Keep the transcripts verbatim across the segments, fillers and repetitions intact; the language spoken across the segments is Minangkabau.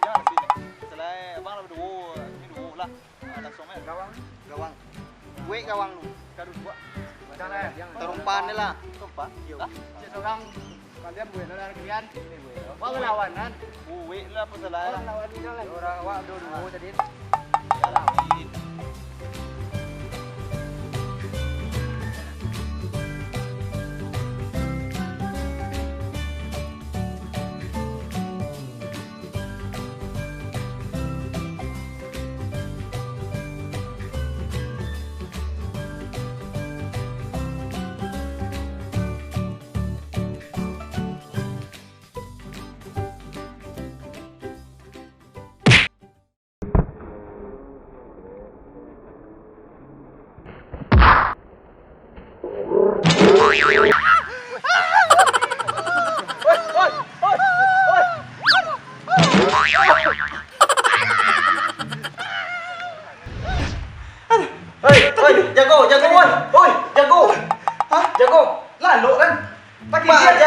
Jan, sini. Selain abang lah baduo, kami duo lah. Ah, langsuang aja. Gawang. Gawang. Wek gawang tu. Kadu duo. Macam mana? Tarumpan ni lah. Tarumpan? Iyo. Cek sorang. Kalian buek lah dari kalian. Wak lawan kan? Buek lah, apo salah. Wak lawan ni kan. Urang awak duo-duo tadi. Yalah.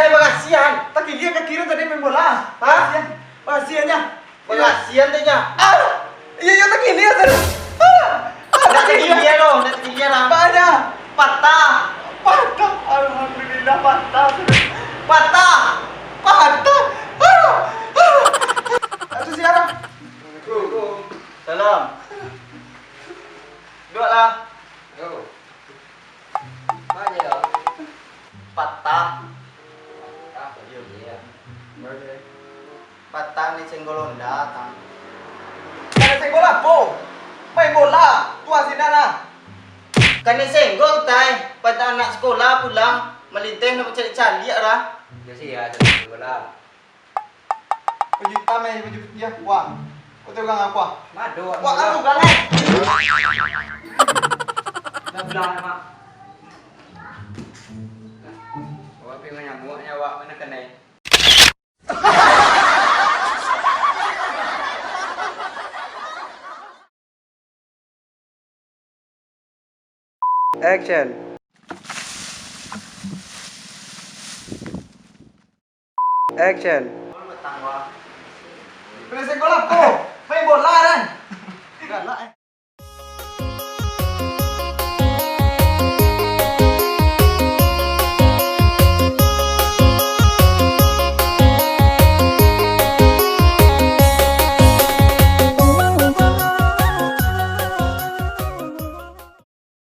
Eh, bagasian. Takilia kaki tu tadi main bola. Hah? Bagasian. Bagasian. Bagasian tu nya. Ah! Iyo, iyo, takilia tadi. Ah! Ah, Ndak takilia. Takilia doh, ndak takilia lah. Banyak. Patah. Patah. Alhamdulillah, patah. Patah. Patah. Ah! Ah! Atu siapa? Assalamualaikum. Salam. Duduaklah. Yo. Banyak lah. Patah. Patah, iyo. Patah ni senggol Honda, tang. Kena senggol apo? Main bola, tuah sinan lah. Kena senggol, tai. Patah anak sekolah pulang, malinteh nak caliak-caliak lah. Yo sia, senggol lah. Baju hitam eh, baju putiah, wah. Kau tengok aku ah. Mado, wah, aku kan eh. Dah pulang, Mak. Awak pi manyamuak nyo awak, mana kanai. Action. Action. Kena senggol apo? Main bola dah.